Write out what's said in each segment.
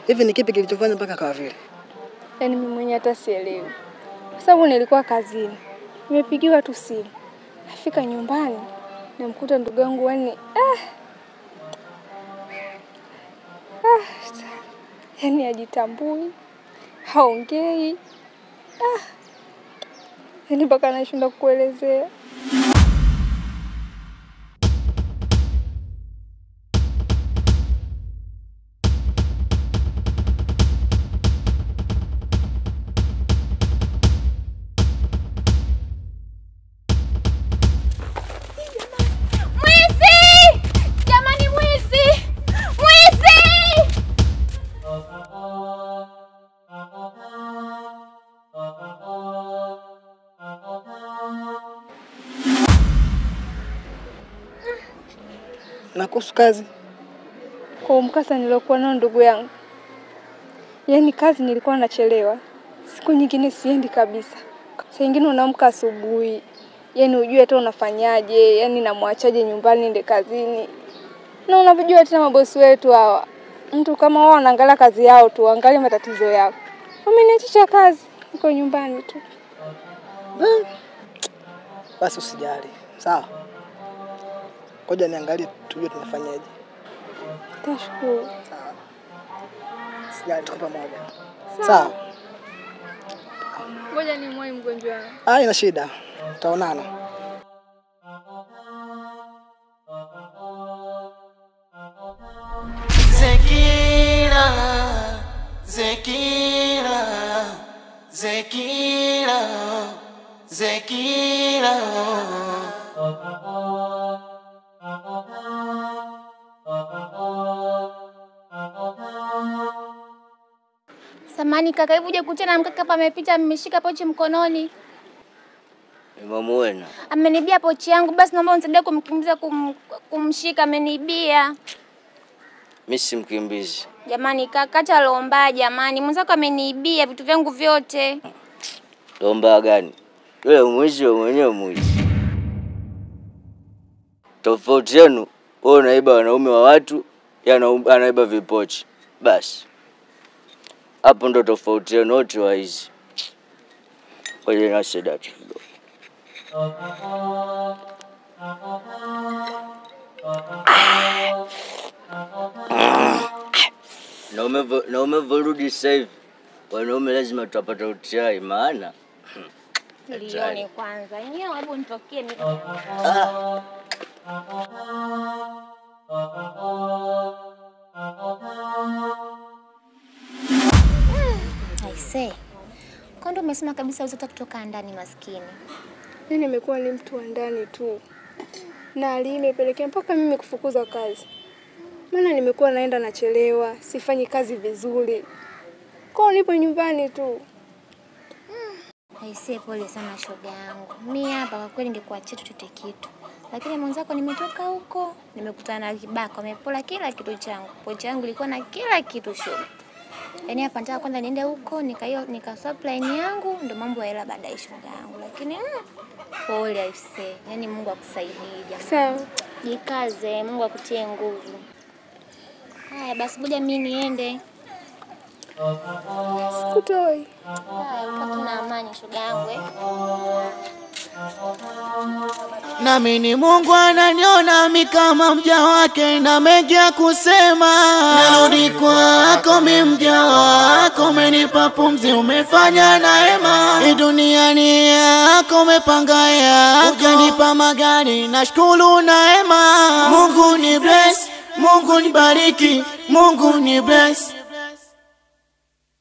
Hivi ni kipi kilichofanya mpaka kawa vile? Yaani mimi mwenyewe hata sielewi. Kwa sababu nilikuwa kazini. Nimepigiwa tu simu. Nafika nyumbani namkuta ndugu yangu yani yaani hajitambui, haongei. Yaani mpaka nashindwa kuelezea. Na kuhusu kazi? Kwa mkasa niliokuwa nao ndugu yangu, yaani kazi nilikuwa nachelewa. Siku nyingine siendi kabisa. Saa nyingine unaamka asubuhi, yaani ujue hata unafanyaje, yaani namwachaje nyumbani nende kazini. Na unavijua tena mabosi wetu hawa. Mtu kama wao wanaangalia kazi yao tu, angalia matatizo yao. Wameniachisha kazi, niko nyumbani tu. Basi usijali. Sawa? Ngoja niangalie tujue tunafanyaje. Tashukuru. Sawa. Sijali, tuko pamoja. Sawa. Ngoja nimwai mgonjwa wangu. Ah, ina shida. Tutaonana. Zekila, Zekila, Zekila, Zekila. Samani kaka, hebu uje kutana na mkaka hapa amepita ameshika pochi mkononi. Nimemuona. Amenibia pochi yangu, basi naomba unisaidie kumkimbiza kumshika, amenibia. Mimi si mkimbizi. Jamani kaka, acha lomba jamani. Mwenzako ameniibia vitu vyangu vyote. Lomba gani? Yule mwizi wewe mwenyewe mwizi. Tofauti yenu, wewe unaiba wanaume wa watu, yeye anaiba vipochi. Basi. Hapo ndo tofauti yenu wote wa hizi. Kwa hiyo na shida kidogo. Na umevorudi sasa hivi. Wanaume lazima tutapata utiai maana. Lione kwanza. Nyewe hebu nitokie mimi. Aise. Kondo umesema kabisa uzata kutoka ndani maskini. Mimi nimekuwa ni mtu wa ndani tu. Na hali imepelekea mpaka mimi kufukuza kazi. Maana nimekuwa naenda nachelewa, sifanyi kazi vizuri. Kwa nipo nyumbani tu. Aise, pole sana shoga yangu. Mimi hapa kwa kweli ningekuachia chochote kitu. Lakini mwenzako nimetoka huko, nimekutana na kibaka, amepola kila kitu changu. Pochi yangu ilikuwa na kila kitu shoga. Yaani hapa nataka kwanza niende huko, nika supply line yangu, ndo mambo ya hela baadaye shoga yangu. Lakini pole aise. Yaani Mungu akusaidie jamani. Sawa. Jikaze, Mungu akutie nguvu. Haya basi ngoja mimi niende. Sikutoi. Haya, upate na amani shoga yangu eh. Nami ni Mungu ananiona mimi kama mja wake na mengi ya kusema. Narudi kwako mimi mja wako, umenipa pumzi, umefanya neema. Hii dunia ni yako, umepanga yako, ukanipa magari, nashukuru neema. Mungu ni bless, Mungu ni bariki, Mungu ni bless.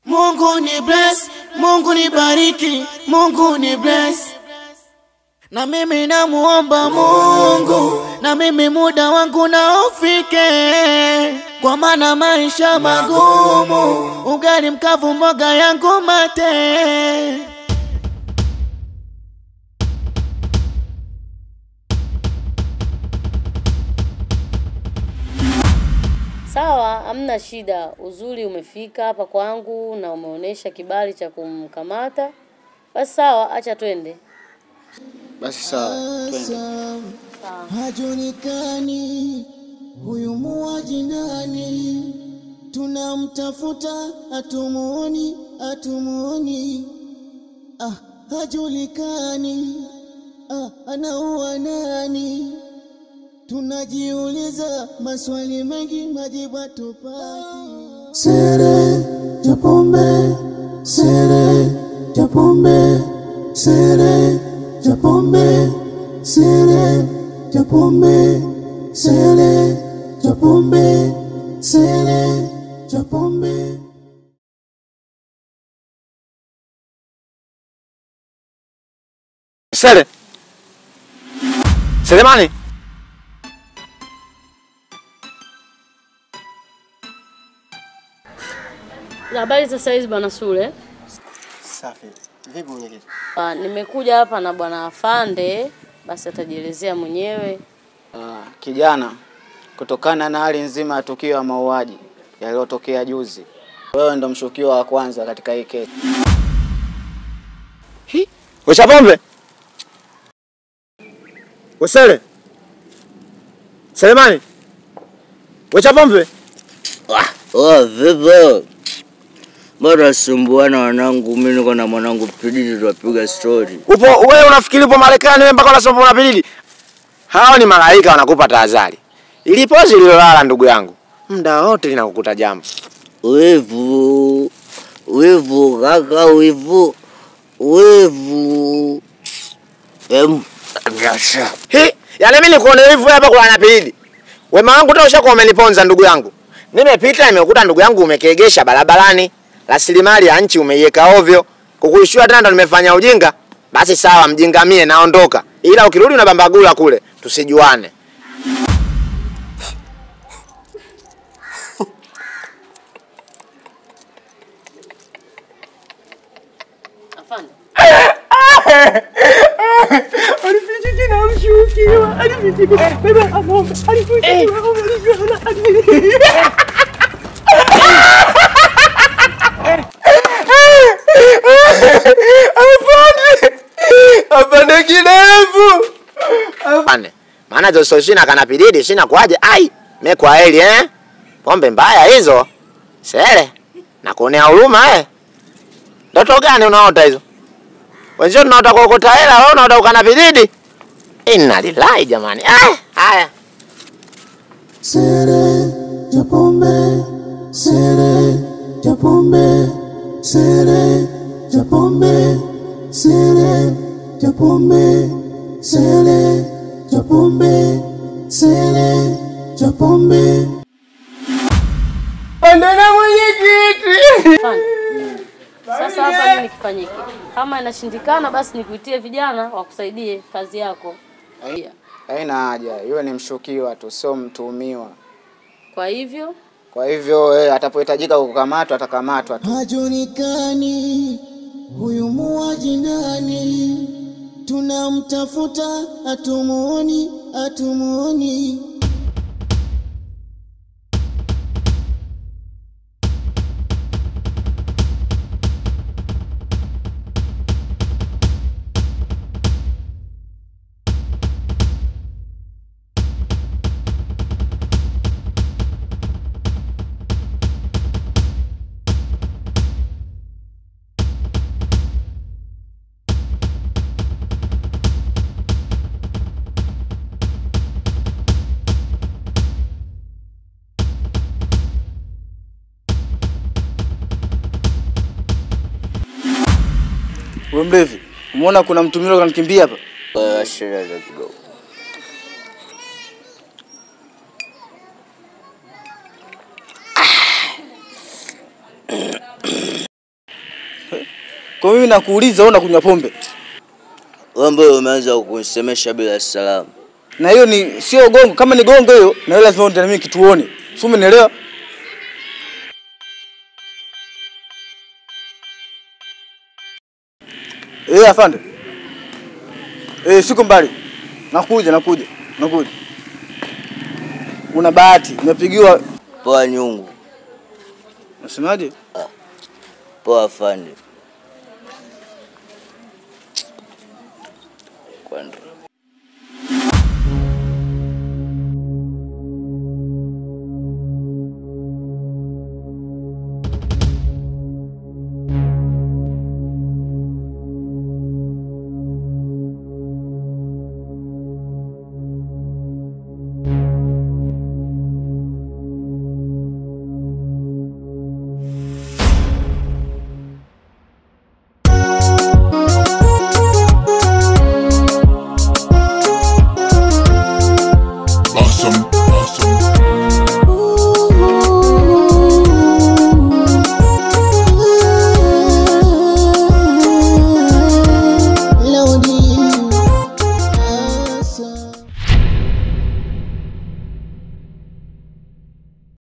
Mungu ni bless, Mungu ni bariki, Mungu ni bless. Na mimi namuomba Mungu, na mimi muda wangu na ufike. Kwa maana maisha magumu, ugali mkavu mboga yangu mate. Sawa, hamna shida. Uzuri umefika hapa kwangu na umeonesha kibali cha kumkamata. Basi sawa, acha twende. Basi sawa, twende. Hajulikani huyu muaji nani, Tunamtafuta atumuoni, atumuoni. Ah, hajulikani. Ah, anaua nani? Tunajiuliza maswali mengi, majibu hatupati. Sere ya pombe, sere ya pombe, sere ya pombe, sere ya pombe, sere ya pombe, sere ya pombe. Sere. Selemani. Habari za saizi bwana Sule. Safi. Vipi mwenyekiti? Nimekuja hapa na bwana Afande, basi atajielezea mwenyewe. Kijana, kutokana na hali nzima ya tukio ya mauaji yaliyotokea juzi, wewe ndo mshukiwa wa kwanza katika hii kesi. Hi, Wechapombe. Wesele. Selemani. Wechapombe. Oh, vipi? Mbona sumbuana wanangu, mimi niko na mwanangu Pididi tunapiga story. Upo wewe unafikiri upo Marekani wewe mpaka unasoma na Pididi? Hao ni malaika wanakupa tahadhari. Ilipozi lilolala ndugu yangu, muda wote linakukuta jambo. Wivu. Wivu kaka, wivu. Wivu. Hi, yani mimi nikuone wivu hapa kwa na Pididi. Wema wangu tosha kwa umeniponza ndugu yangu. Nimepita nimekuta ndugu yangu umekegesha barabarani. Rasilimali ya nchi umeiweka ovyo. Kukuishua tena ndo nimefanya ujinga. Basi sawa, mjinga mie naondoka. Ila ukirudi unabambagula kule, tusijuane. Afande. Alifichiki na mshukiwa, alifichiki. Beba amombe, alifichiki. Afande. Afande kidevu. Afande. Maana Joso sina kana Pididi sina kuaje? Ai, mimi kwa heli eh. Pombe mbaya hizo. Sele. Na kuonea huruma eh. Ndoto gani unaota hizo? Wenzio tunaota kuokota hela, wewe unaota ukana Pididi. Inna lillahi jamani. Ah, haya. Sere ya pombe, sere ya pombe, sere ya pombe, sere ya pombe, sere ya pombe, sere ya pombe. Pandana mwenyekiti. Sasa hapa nini kifanyike? Kama inashindikana basi nikuitie vijana wakusaidie kazi yako. Haina haja, yule ni mshukiwa tu, sio mtuhumiwa. Kwa hivyo atapohitajika kukamatwa atakamatwa tu. Hajulikani huyu muuaji nani? Tunamtafuta atumuoni, atumuoni. Wewe mlevi, umeona kuna mtumilo kanikimbia hapa? Shida za kidogo. Kwa mimi nakuuliza wewe unakunywa pombe? Wewe mbona umeanza kunisemesha bila salamu? Na hiyo ni sio gongo, kama ni gongo hiyo na wewe lazima uende na mimi kituoni. Si umenielewa? Afande. Siko mbali. Nakuja. Una bahati, nimepigiwa. Poa nyungu. Unasemaje? Poa afande.